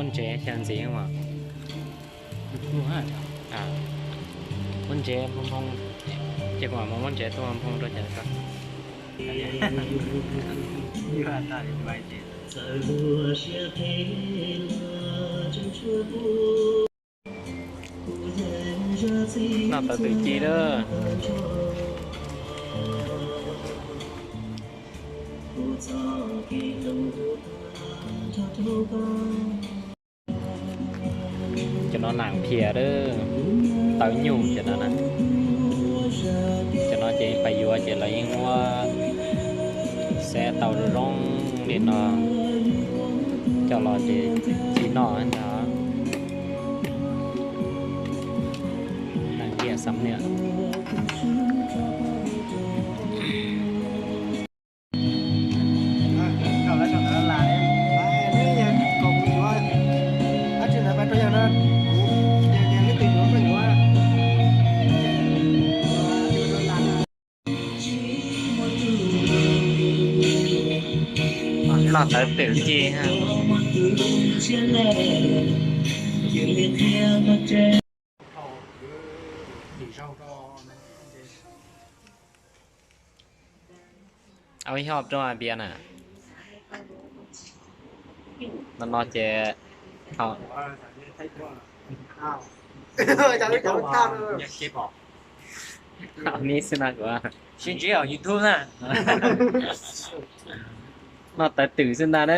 Ntsev xyaw ntxiv mas. Muab ntsev nphoo nphoo, ces kuv mam muab ntsev tuaj nphoo rau ces tau. Noj tawv twm ci lawm. Cov no nam phiaj lawm, tawv nyuj cov no na. Cov no ces pais yuav ces lawv yeej muab xab tau zoo zoo li no coj los ces ci noj ntag. Nam phiaj xam niam. Noj tawv twm ci. Ua ib hop rau hais piav na. No no ces hom, hom ni xwb na kuv. Sib ntsib hauv YouTube na. Noj tawv twm xwb ntag na.